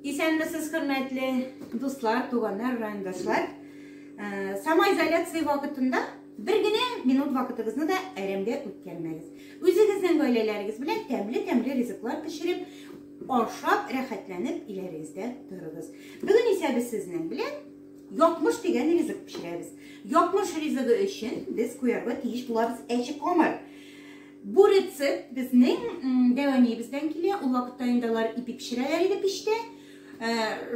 Исәнмесез, хөрмәтле дуслар, туганнар, райондашлар. Самоизоляция вакытында бер генә минут вакытыгызны да әрәмгә үткәрмәгез. Үзегезнең гаиләләрегез белән тәмле-тәмле ризыклар пешереп, ашап, рәхәтләнеп өйләрегездә торыгыз. Бүген исә без сезнең белән якмыш дигән ризык пешерәбез. Якмыш ризыгы өчен без куярга тиеш булабыз әче камыр. Бу рецепт безнең дәү әниебездән килә. Ул вакытта инде алар ипи пешерәләр иде пичтә.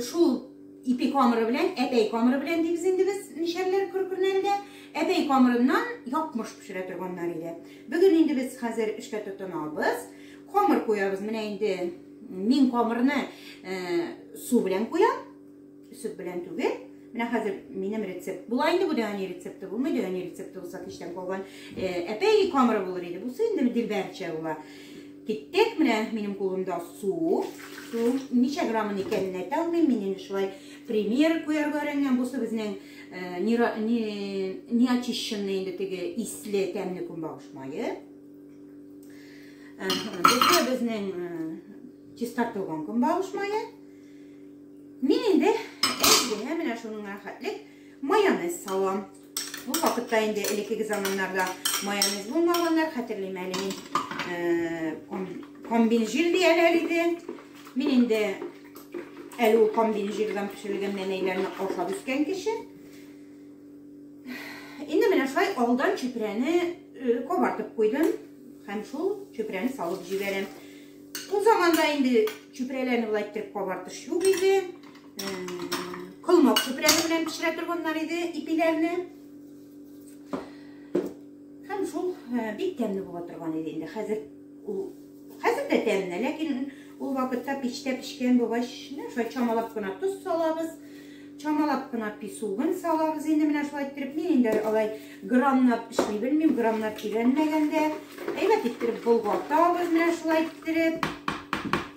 Шул ипи камыры белән, әпәй камыры белән дибез инде без мишәрләр Көркөрнәлдә. Әпәй камырыннан якмыш пешерә торганнар иде. Бүген инде без хәзер эшкә тотынабыз. Камыр куябыз. Менә инде мин камырны су белән куям. Сөт белән түгел. Менә хәзер минем рецепт була инде, бу дәү әни рецепты булмый, дәү әни рецепты булса кичтән калган әпәй камыры булыр иде. Бусы инде дилбәрчә була. Киттек, менә минем кулымда су. Су ничә граммын икәнен әйтә алмыйм, мин инде шулай пример куярга өйрәнгән. Бусы безнең не очищенный инде теге исле тәмле көнбагыш мае. Бусы безнең чистартылган көнбагыш мае. Мин инде әз генә менә шуның рәхәтлек майонез салам. Бу вакытта инде элеккеге заманнарда майонез булмаганнар, хәтерлим әле мин. Комбинжир дияләр иде. Мин инде әле ул комбинжирдан пешерелгән нәнәйләрне ашап үскән кеше. Инде менә шулай алдан чүпрәне кабартып куйдым һәм шул чүпрәне салып җибәрәм. Ул заманда инде чүпрәләрне болай иттереп кабартыш юк иде. Колмак чүпрәге белән пешерә торганнар иде ипиләрне. Һәм шул бик тәмле була торган иде инде. Хәзер ул хәзер дә тәмле, ләкин ул вакытта пичтә пешкән булгач, менә шулай чамалап кына тоз салабыз. Чамалап кына песогын салабыз инде менә шулай иттереп. Мин инде алай граммлап эшли белмим, граммлап өйрәнмәгәндә. Әйбәт иттереп болгатабыз менә шулай иттереп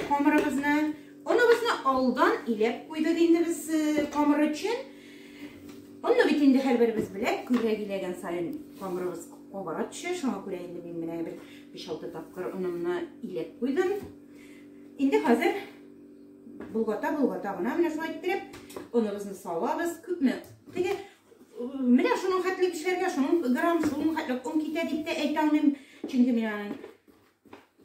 камырыбызны. Оныбызны алдан иләп куйдык инде без камыр өчен. Онны бит инде һәрберебез белә, күбрәк иләгән саен камырыбыз кабара төшә. Шуңа күрә инде мин менә бер 5-6 тапкыр онымны иләп куйдым. Инде хәзер болгата-болгата гына менә шулай иттереп оныбызны салабыз. Күпме? Теге менә шуның хәтле кешеләргә шуның грамм, шуның хәтле он китә дип тә әйтә алмыйм. Чөнки мин аның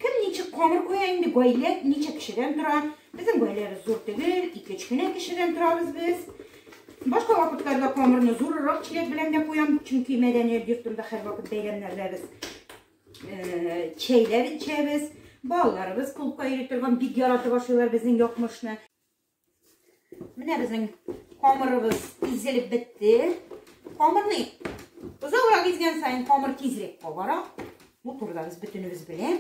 кем ничек камыр куя инде, гаилә ничә кешедән тора. Безнең гаиләбез зур түгел, 2-3 кенә кешедән торабыз без. Башка вакытларда камырны зуррак чиләк белән дә куям, чөнки мәдәният йортында һәрвакыт бәйрәмнәрдә без чәйләр эчәбез. Балаларыбыз клубка йөри торган, бик яратып ашыйлар безнең якмышны. Менә безнең камырыбыз изелеп бетте. Камырны озаграк изгән саен камыр тизрәк кабара. Бу турыда без бөтенебез белә.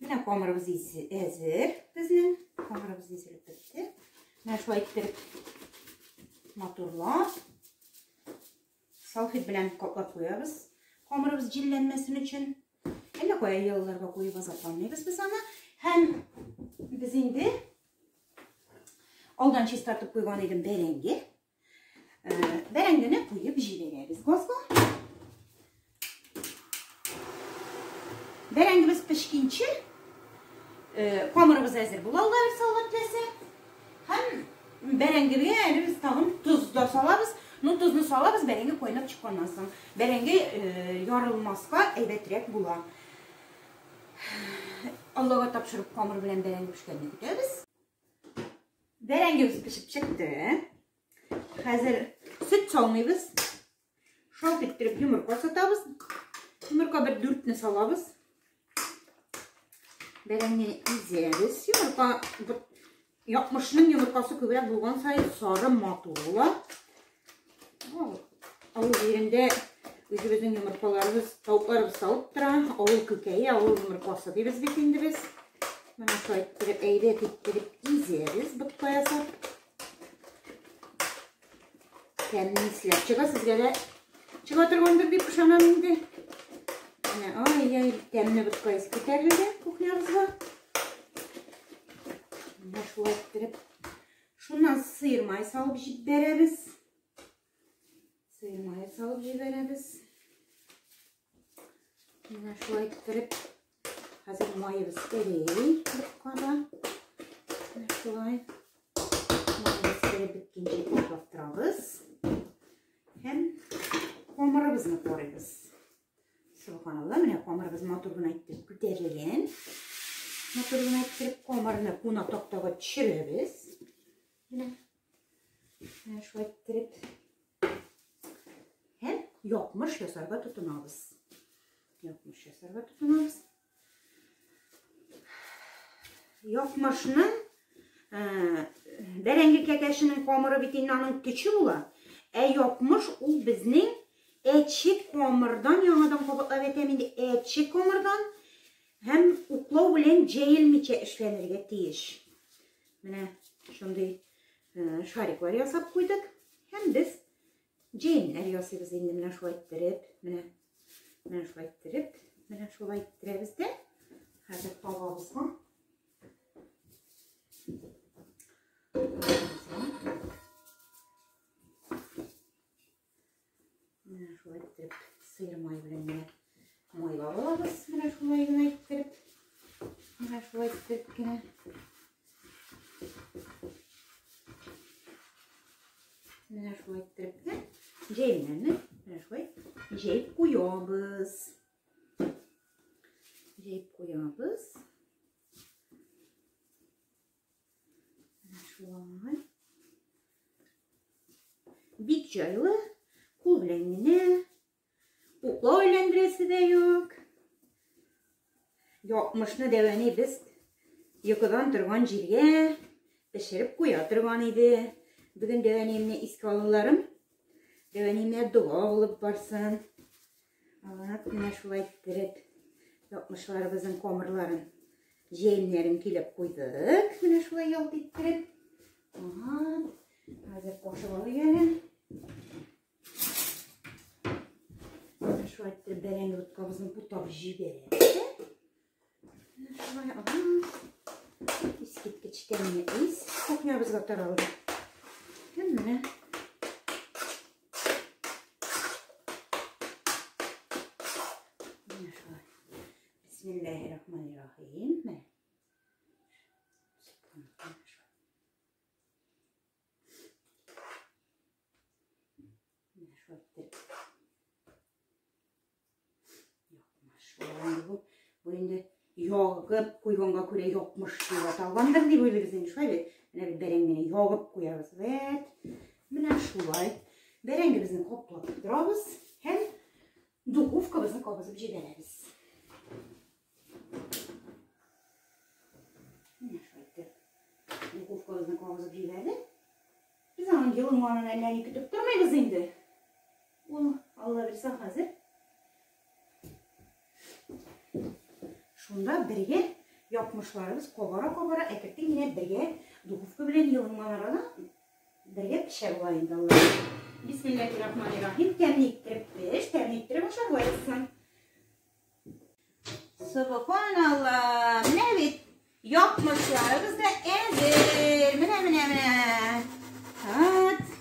Менә камырыбыз әзер безнең. Камырыбыз изелеп бетте. Менә шулай иттереп матурлап салфет белән каплап куябыз. Камырыбыз җилләнмәсен өчен. Әллә кая ялларга куеп азапланмыйбыз без аны. Һәм без инде алдан чистартып куйган идем бәрәңге. Бәрәңгене куеп җибәрәбез газга. Бәрәңгебез пешкенче, камырыбыз әзер була Алла бирсә, Алла теләсә. Һәм бәрәңгегә әле без тагын тоз да салабыз. Ну, тозны салабыз, бәрәңге кайнап чыкканнан соң. Бәрәңге ярылмаска әйбәтрәк була. Аллага тапшырып камыр белән бәрәңге пешкәнне көтәбез. Бәрәңгебез пешеп чыкты. Хәзер сөт салмыйбыз. Шалт иттереп йомырка сатабыз. Йомырка бер дүртне салабыз. Бәрәңгене изәбез. Йомырка якмышның йомыркасы күбрәк булган саен сары матур була. Авыл җирендә үзебезнең йомыркаларыбыз, тавыкларыбыз салып тора. Авыл күкәе, авыл йомыркасы дибез бит инде без. Менә шулай иттереп, әйбәт иттереп изәбез ботка ясап. Тәмле исләр чыга, сезгә дә чыга торгандыр дип ышанам инде. Менә ай-яй тәмле ботка ис күтәрелде кухнябызга. Менә шулай иттереп. Шуннан сыер май салып җибәрәбез. Сыер мае салып җибәрәбез. Менә шулай иттереп хәзер маебыз эри боткада. Менә шулай. Икенче каплап торабыз. Һәм камырыбызны карыйбыз. Субханалла, менә камырыбыз матур гына итеп күтәрелгән. Матур гына итеп камырны куна тактага төшерәбез. Менә. Менә шулай иттереп. Һәм якмыш ясарга тотынабыз. Якмыш ясарга тотынабыз. Якмышның бәрәңге кәкәшенең камыры бит инде аның төче була. Ә якмыш ул безнең әче камырдан, яңадан кабатлап әйтәм инде, әче камырдан һәм уклау белән җәелмичә эшләнергә тиеш. Менә шундый шариклар ясап куйдык. Һәм без җәемнәр ясыйбыз инде менә шулай иттереп, менә менә шулай иттереп, менә шулай иттерәбез дә. Хәзер табабызга. Менә шулай иттереп сыер мае белән генә майлап алабыз. Менә шулай генә иттереп. Менә шулай иттереп кенә. Менә шулай иттереп кенә җәймәне менә шулай җәеп куябыз. Җәеп куябыз. Менә шулай. Бик җайлы, кул белән генә. Уклау әйләндерәсе дә юк. Якмышны дәвәни без йокыдан торган җиргә пешереп куя торган иде. Бүген дәвәниемне искә алуларым дәвәниемә дога булып барсын. Алып, менә шулай иттереп, якмышларыбызның камырларын, җәемнәрен килеп куйдык. Менә шулай ялт иттереп. Ага. Хәзер кашык алыйк әле. Менә шулай иттереп бәрәңге боткабызны бутап җибәрәбез. Менә шулай, ага. Искиткеч тәмле ис кухнябызга таралды. Һәм менә менә шулай. Бисмиллаһир-рахманир-рахим. Менә. Менә шулай итеп. Бу, бу инде ягып куйганга күрә якмыш дип аталгандыр дип уйлыйбыз инде, шулай бит? Менә бит бәрәңгене ягып куябыз. Вәт. Менә шулай. Бәрәңгебезне каплап торабыз һәм духовкабызны кабызып җибәрәбез. Менә шулай итеп духовкабызны кабызып җибәрдек. Без аның йылынганын әллә ни көтеп тормыйбыз инде. Ул, Алла бирсә, хәзер шунда бергә якмышларыбыз кабара-кабара әкертен генә бергә духовка белән йылынган арада бергә пешә була инде алла. Бисмиллахир-рахманир-рахим. Тәмле иттереп пеш, тәмле иттереп ашарга язсын. Субханалла! Менә бит якмышларыбыз да әзер. Менә, менә, менә. Вот.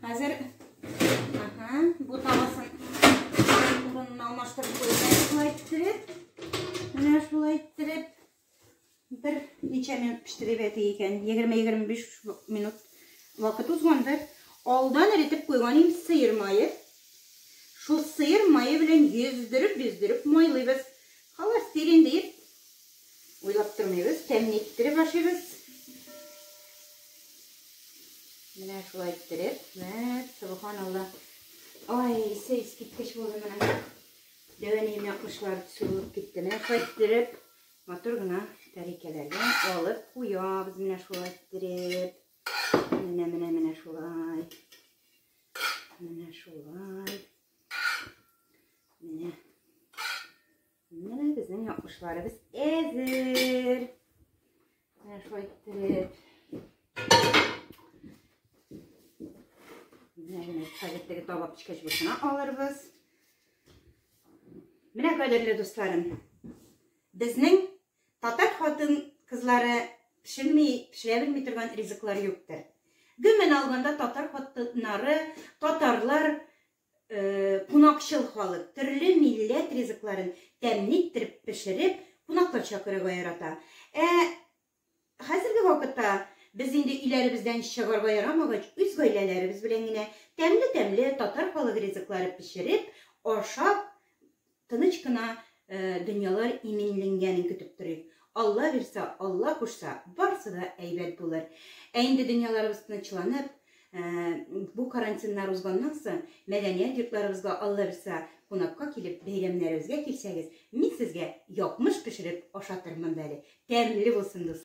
Хәзер ага, бу табасын урынына алмаштырып куйдым. Шулай иттереп. Менә шулай иттереп. Бер ничә минут пеште дип әйтик икән. 20-25 минут вакыт узгандыр. Алдан эретеп куйган им сыер мае. Шул сыер мае белән йөздереп-йөздереп майлыйбыз. Холестерин диеп уйлап тормыйбыз, тәмле иттереп ашыйбыз. Менә шулай иттереп, менә субханалла. Ай, исе искиткеч булды менә. Дәвәнием якмышлар суылып китте. Менә шулай иттереп Матур гына тәрилкәләргә алып куябыз менә шулай иттереп. Менә, менә, менә шулай. Менә шулай. Менә. Менә безнең якмышларыбыз әзер. Менә шулай иттереп. Менә генә хәзер теге таба пешкәч бушына алырбыз. Менә кадерле дусларым, безнең татар хатын кызлары пешерми, пешерә белми торган ризыклар юктыр. Гомумән алганда татар хатыннары, татарлар э, кунакчыл халык, төрле милләт ризыкларын тәмле иттереп пешереп, кунаклар чакырырга ярата. Ә Хәзерге вакытта Без инде өйләребездән чыгарга ярамагач, үз гаиләләребез белән генә тәмле-тәмле татар халык ризыклары пешереп, ашап, тыныч кына дөньялар иминленгәнен көтеп торыйк. Алла бирсә, Алла кушса, барсы да әйбәт булыр. Ә инде дөньяларыбыз тынычланып, бу карантиннар узганнан соң, мәдәният йортларыбызга Алла бирсә, кунакка килеп, бәйрәмнәребезгә килсәгез, мин сезгә якмыш пешереп ашатырмын да әле. Тәмле булсын, дуслар!